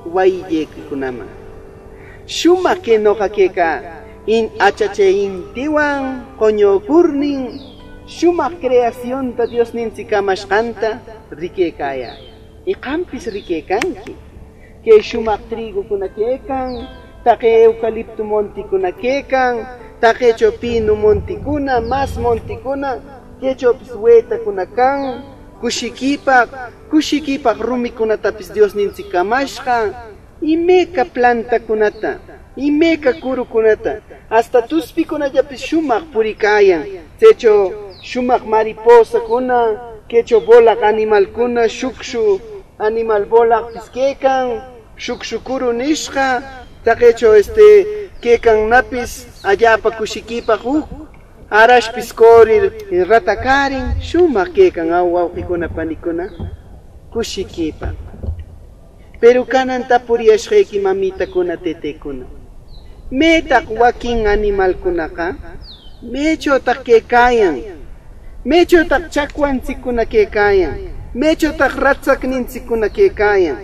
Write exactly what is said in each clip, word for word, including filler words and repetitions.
wayillequicunaman. Shumaq que noqa quecä in-, achache intiwan qoñocurnin, shumaq creacionta Diosnintsic camashqanta riquecayä. Y qampis riquecanqui. Que shumaq trigucuna quecan, taqe eucalipto monticuna quecan, taqecho pino monticuna, mas monticuna, quechopis wetacuna can, cushiquipaq, cushiquipaq rumicunatapis Diosnintsic camashqa, imeca plantacunata, imeca curucunata, hasta tuspicunallapis shumaq puricayan. Tsecho shumaq mariposacuna, quecho bolaq animalcuna, shucshu animal bolaqpis quecan, shucshu curu nishqa, taqecho este quecannapis allapa cushiquipaq huk arashpis corir ratacärin, shumaq quecan, au, wauqicuna, panicuna, cushiquipaq. Pero canan tapuriyashqequi, mamitacuna, tetecuna, ¿metaq waquin animalcunaqa? ¿Mechotaq quecayan? ¿Mechotaq chacwantsiccuna quecayan? ¿Mechotaq ratsacnintsiccuna quecayan?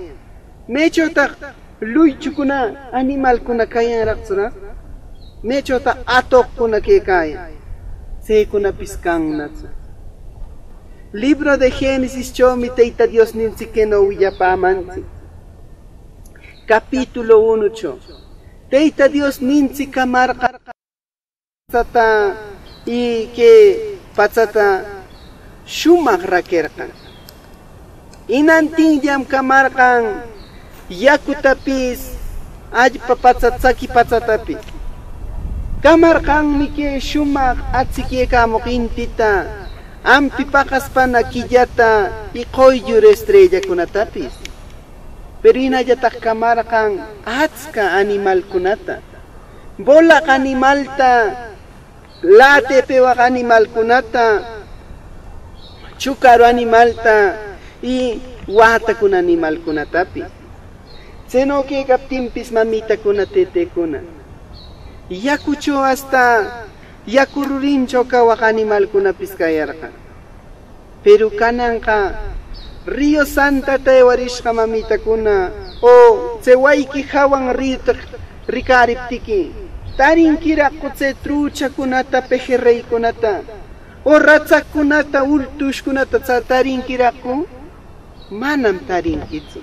¿Mechotaq luychucuna, animalcuna cayanraqtsuraq? ¿Mechotaq atoqcuna quecayan? Tsecunapis cannatsu. Libro de Genesischomi Teyta Diosnintsic queno willapämantsic. Capítulo unocho Teyta Diosnintsic camarqan patsata y que patsata shumaq raquerqan. Inantinllam camarqan yacutapis, allpa patsa, tsaqui patsatapis. Camarqanmi que shumaq atsiquecamoq intita, ampi paqaspana quillata y qoyllur estrellacunatapis. Pero inallataq camarqan atsca animalcunata, bolaq animalta, late pewaq animalcunata, chucaru animalta y wätacuna animalcunatapis. Tseno quecaptinpis, mamitacuna, tetecuna, yacucho hasta yacu rurincho cawaq animalcunapis cayarqan. Pero cananqa río Santata ewarishqa, mamitacuna, o tse wayqi jawan ríota ricariptiqui, ¿tarinquiraqcu tse truchacunata, pejerreycunata, o ratsacunata, ultushcunata tsa-, tarinquiraqcu? Manam tarinquitsu.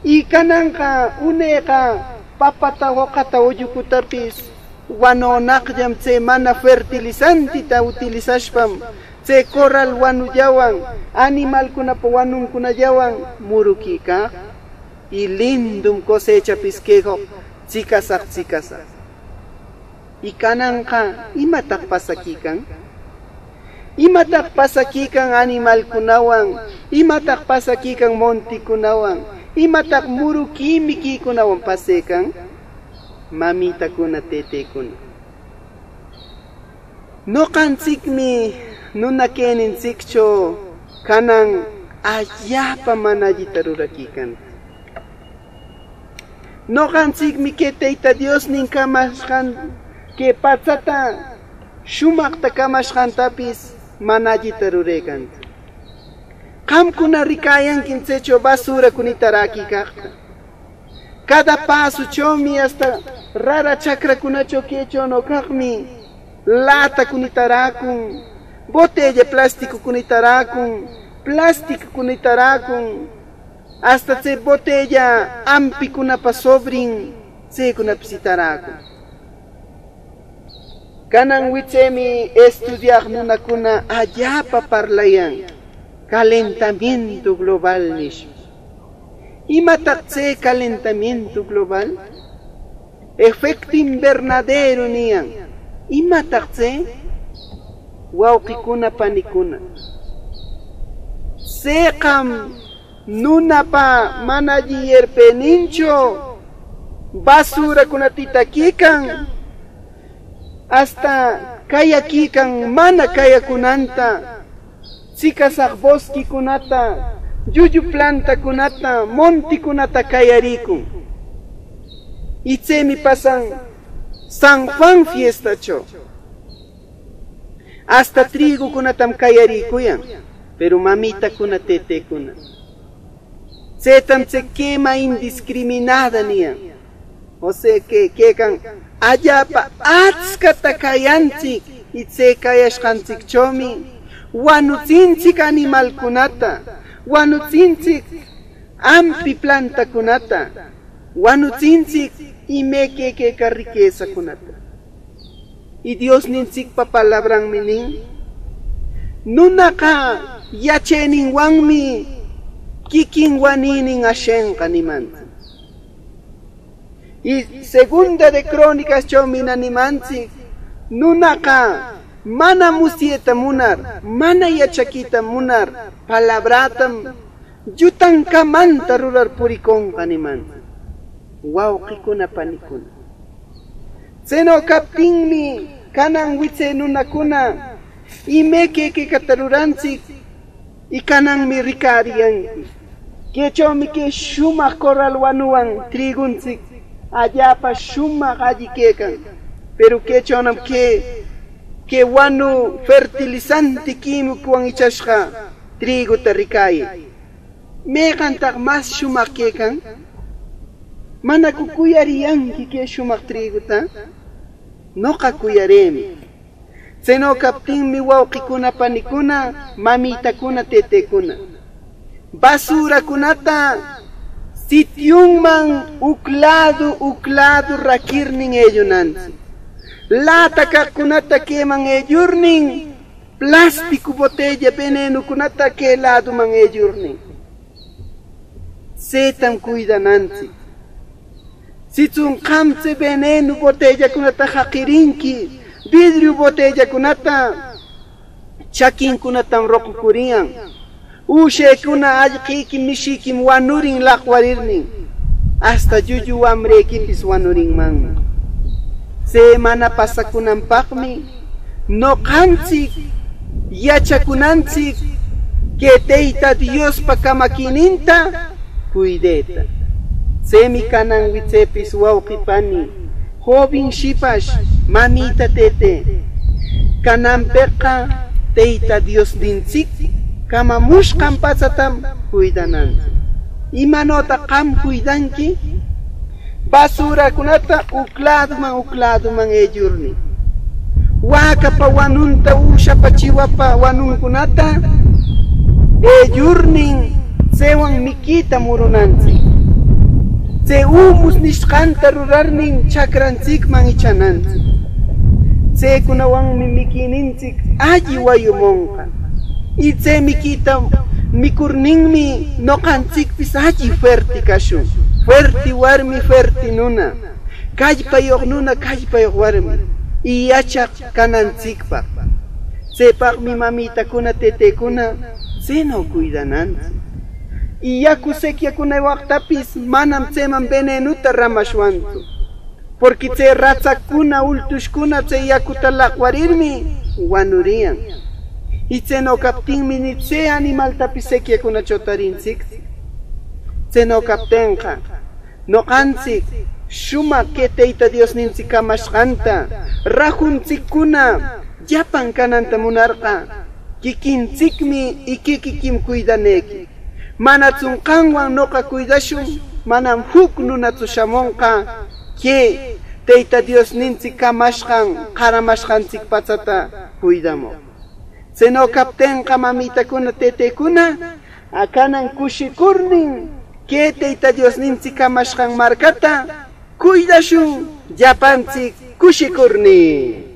Y cananqa uneqa papata, hoqata, ullucutapis wanonaqllam, tse mana fertilizantita utilizashpam, tse corral wanullawan, animalcunapa wanuncunallawan muruquicaq. Y lindum cosechapis quejoq tsicasaq, tsicasaq. Y cananqa, ¿imataq pasaquican? ¿Imataq pasaquican animalcunawan? ¿Imataq pasaquican monticunawan? ¿Imataq muru quimiquicunawan pasecan? Mamitacuna, tetecuna, noqantsicmi nuna quenintsiccho canan allapa mana allita ruraquicantsic. Noqantsicmi que Teyta Diosnin camashqan, que patsata shumaqta camashqantapis mana allita rurecantsic. Qamcuna ricayanquim tsecho basuracunita räquicaqta. Cada pasuchomi, hasta rara chacracunacho quechono caqmi, latacunita räcun, botella plasticocunita räcun, plasticocunita räcun, hasta tse botella ampicunapa sobrin, tsecunapis itaräcun. Canan witsemi estudiaq nunacuna allapa parlayan calentamiento global nishpa. ¿Imataq tse calentamiento global? Efecto invernadero niyan. ¿Imataq tse? Wauqicuna, panicuna, tseqam nunapa mana alli yarpenincho basuracunata itaquican, hasta cayaquican mana cayacunanta, tsicasaq bosquecunata, llullu plantacunata, monticunata cayaricun. Y tsemi pasan San Juan fiestacho. Hasta trigucunatam cayaricuyan. Pero mamitacuna, tetecuna, Tsetam tse quema indiscriminada niyan. O sea que quecan allapa atskata cayantsic, y tse cayashqantsicchomi wanutsintsic animalcunata, wanutsintsic ampi plantacunata, wanutsintsic imeque queca riquesacunata. Y Diosnintsicpa palabranmi nin: "Nunaqa yacheninwanmi quiquin waninin ashenqa", nimantsic. Y Segunda de Crónicaschomi na nimantsic: "Nunaqa mana musyeta munar, mana yachaquita munar, palabratam llutancamanta rurar puriconqa", nimantsic. Wauqicuna, panicuna, tseno captinmi, canan witse nunacuna imeque quecata rurantsic, y cananmi ricariyanqui. Quechomi que shumaq corral wanuwan triguntsic allapa shumaq alli quecan, pero quechonam que, que wanu fertilizante químicowan ichashqa triguta ricayë. ¿Meqantaq mas shumaq quecan? ¿Manacu cuyariyanqui que shumaq triguta? Noqa cuyarëmi. Tseno captinmi, wauqicuna, panicuna, mamitacuna, tetecuna, basuracunata sitiunman uc ladu uc ladu raquirnin ellunantsic. Lata caqcunata queman ellurnin, plástico botella venenucunata que laduman ellurnin, tsetam cuidanantsic. Sitsun qam tse venenu botellacunata jaqirinqui, vidriu botellacunata, chaquincunatam roqucuriyan. Üshecuna, allqequim mishiquim wanurin laqwarirnin, hasta llullu wamrequipis wanurinmanmi. Tse mana pasacunanpaqmi noqantsic yachacunantsic que Teyta Diospa camaquininta cuideta. Tsemi canan witsepis, wauqi, pani, joven shipash, mamita, tete, cananpaqqa Teyta Diosnintsic camamushqan patsatam cuidanantsic. ¿Imanotaq qam cuidanqui? Basuracunata uc laduman uc laduman ellurnin, wäcapa wanunta, üshapa chiwapa wanuncunata ellurnin, tsewan miquita murunantsic. Tse humus nishqanta rurarnin, chacrantsicman ichanantsic. Tsecunawanmi miquinintsic alli wayumonqa. Y tse miquita micurninmi, noqantsicpis alli fuerti cashun. Fuerti warmi, fuerti nuna. Callpayoq nuna, callpayoq warmi. Y yachaq canantsicpaq. Tsepaqmi mamitacuna, tetecuna tseno cuidanantsic. Y yacu sequiacuna ewaqtapis manam tseman venenuta ramashwantsu. Porqui tse ratsaccuna, ultushcuna tse yacuta laqwarirmi wanuriyan. Y tseno captinmi ni tse animaltapis sequiacunacho tarintsictsu. Tseno captenqa, noqantsic shumaq que Teyta Diosnintsic camashqanta rajuntsiccuna llapan cananta munarqa, quiquintsicmi y quiquiquim cuidanequi. Manatsun qamwan noqa cuidashun, manam juc nunatsu shamonqa que Teyta Diosnintsic camashqan, qaramashqantsic patsata cuidamoq. Tseno captenqa, mamitacuna, tetecuna, canan cushicurnin que Teyta Diosnintsic camashqan marcata cuidashun llapantsic cushicurnin.